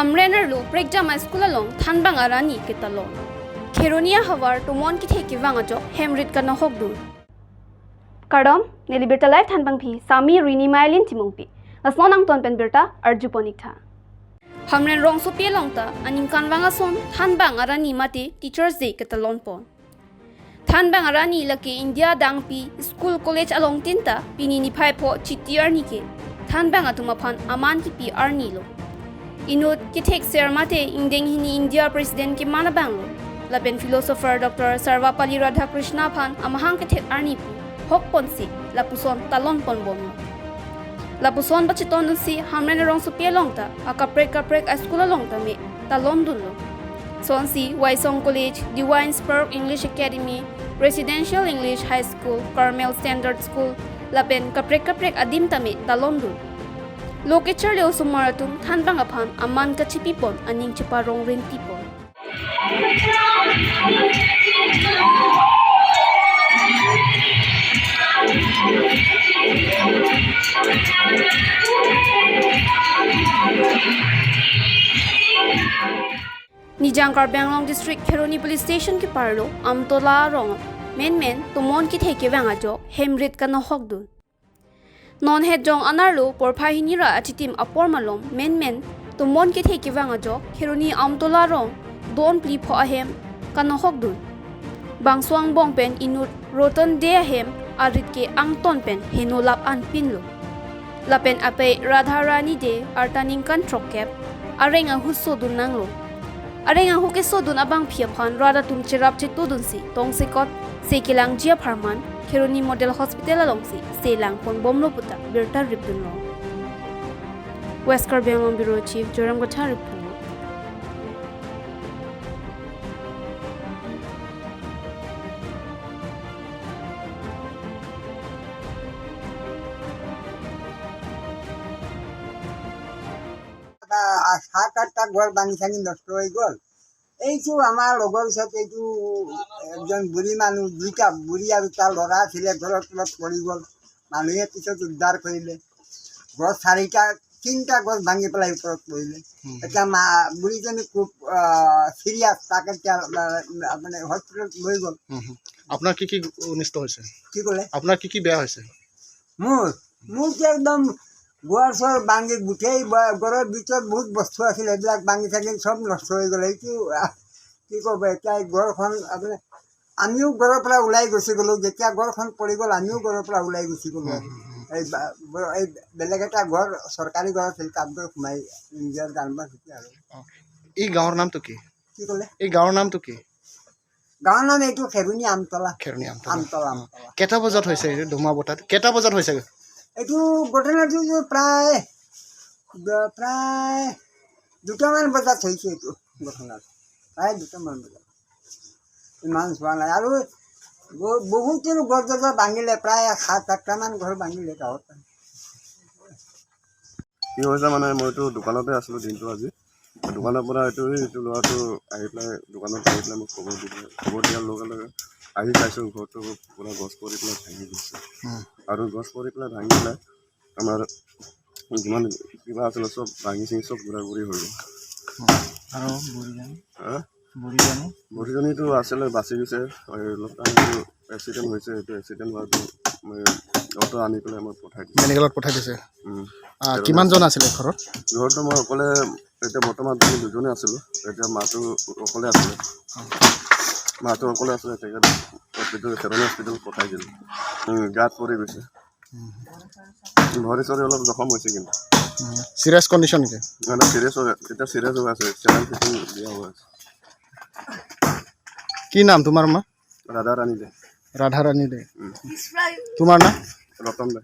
Hamrener lo prekjama school along thanbang arani ketalon. Kheronia hawar tumon ki theki wanga jo hemrit ka nohok dur. Kadom neli birta live thanbang phi sami rini mailin timongpi. Asnonang ton pen birta arju ponik tha. Hamren rong so pelong ta aning kanwanga son thanbang arani mate teachers day ketalon pon. Thanbang arani laki India dangpi school college along tinta pini ni phai pho chitiar ni ke thanbang atuma phan aman ki pi arni lo. Inut ki thek ser mate ingdeng hini India president ki mana banglo lapen philosopher Dr. Sarvapalli Radhakrishna phan amahang ki thek arni pu hok pon si lapuson talon pon bom lapuson bachiton si hamren rong su pelong ta akaprek kaprek school along ta me talon dullo Sonsi Waisong College, Divine Spark English Academy, Residential English High School, Carmel Standard School, Lapen Kaprek Kaprek Adim Tame Talondu. Lokechar Leo Sumaratum Thanbang Aphan Aman Kachipipon Aning Chipa Rong Rin Tipon. Nijangkar Banglong District Kheroni Police Station ki parlo Amtola rong men men tumon ki theke wanga jo hemrit ka nohok dun. Non head jong anarlo porpha hinira achitim apor malom men men tumon ki theke wanga jo Kheroni Amtola rong don pli pho ahem ka nohok dun. Bangswang bong pen inut roton de ahem arit ke angton pen henolap an pinlo. Lapen ape Radharani de artaning kan trokep arenga husso dun nanglo. Arenga huke sodun abang phiaphan rada tum cherap che tudun si tongse kot sekilang jia pharman Kheroni Model Hospital along si selang pon bomlo puta birta ripdun lo. West Karbi Anglong Bureau Chief Joram Gotha ripdun. সাত আঠটা ঘৰ ভাঙি চাঙি নষ্ট হৈ গ'ল। এইটো আমাৰ লগৰ পিছত এইটো একজন বুঢ়ী মানুহ, দুইটা বুঢ়ী আৰু তাৰ ল'ৰা আছিলে, ঘৰৰ তলত পৰি গ'ল। মানুহে পিছত উদ্ধাৰ কৰিলে। গছ চাৰিটা তিনিটা গছ ভাঙি পেলাই ওপৰত পৰিলে। এতিয়া মা বুঢ়ীজনী খুব চিৰিয়াছ, তাকে এতিয়া মানে হস্পিটেলত লৈ গ'ল। আপোনাৰ কি কি অনিষ্ট হৈছে? কি ক'লে? আপোনাৰ কি কি বেয়া হৈছে? মোৰতো একদম ঘৰ চৰ ভাঙি গোটেই ঘৰৰ ভিতৰত বহুত বস্তু আছিল, সেইবিলাক ভাঙি চাঙি চব নষ্ট হৈ গ'ল। এইটো কি ক'ব, এতিয়া এই ঘৰখন আপোনাৰ আমিও ঘৰৰ পৰা ওলাই গুচি গ'লোঁ। যেতিয়া ঘৰখন পৰি গ'ল আমিও ঘৰৰ পৰা ওলাই গুচি গ'লোঁ। এই বেলেগ এটা ঘৰ চৰকাৰী ঘৰ আছিল, তাত গৈ সোমাই নিজৰ গান বাজিছে। আৰু এই গাঁৱৰ নামটো কি? কি ক'লে? এই গাঁৱৰ নামটো কি? গাঁৱৰ নাম এইটো খেৰণি আমতলা। খেৰণি আমতলা। আমতলা আমতলা। কেইটা বজাত হৈছে এইটো ধুমুহা বতাহ? কেইটা বজাত হৈছে এইটো ঘটনাটো? প্ৰায় প্ৰায় দুটামান বজাত হৈছে এইটো ঘটনাটো, প্ৰায় দুটামান বজাত। ইমান চোৱা নাই আৰু বহুতো গছ গছ ভাঙিলে, প্ৰায় 7-8টামান ঘৰ ভাঙিলে গাঁৱত। কি হৈছে মানে মইতো দোকানতে আছিলোঁ দিনটো আজি। দোকানৰ পৰা এইটো ল'ৰাটো আহি পেলাই দোকানত আহি পেলাই মোক খবৰ দিলে। খবৰ দিয়াৰ লগে লগে আহি চাইছোঁ ঘৰটো পূৰা গছ পৰি পেলাই ভাঙি গৈছে। আৰু গছ পৰি পেলাই ভাঙি পেলাই আমাৰ যিমান কিবা আছিলে চব ভাঙি চিঙি চব গুড়া গুড়ি হৈ গ'ল। আৰু বুঢ়ীজনী বুঢ়ীজনীতো আছিলে, বাচি গৈছে। অলপ টাইমটো এক্সিডেণ্ট হৈছে। এইটো এক্সিডেণ্ট হোৱাটো মই অ'টো আনি পেলাই মই পঠাই দিছোঁ, মেডিকেলত পঠাই দিছে। কিমানজন আছিলে ঘৰত? ঘৰতো মই অকলে, এতিয়া বৰ্তমান আমি দুজনে আছিলোঁ। এতিয়া মাটো অকলে আছিলে, মাটো অকলে আছিলে। তেখেত হস্পিটেল, খেৰণি হস্পিটেল পঠাই দিলোঁ। গাত পৰি গৈছে, ভৰি চৰি অলপ জখম হৈছে। কিন্তু চিৰিয়াছ কণ্ডিশ্যন নেকি? মানে চিৰিয়াছ হৈ, এতিয়া চিৰিয়াছ হৈ আছে। চেলাইন ফিটিং দিয়া হৈ আছে। কি নাম তোমাৰ মা? ৰাধা ৰাণী দে। ৰাধা ৰাণী দে। তোমাৰ নাম? ৰতন দে।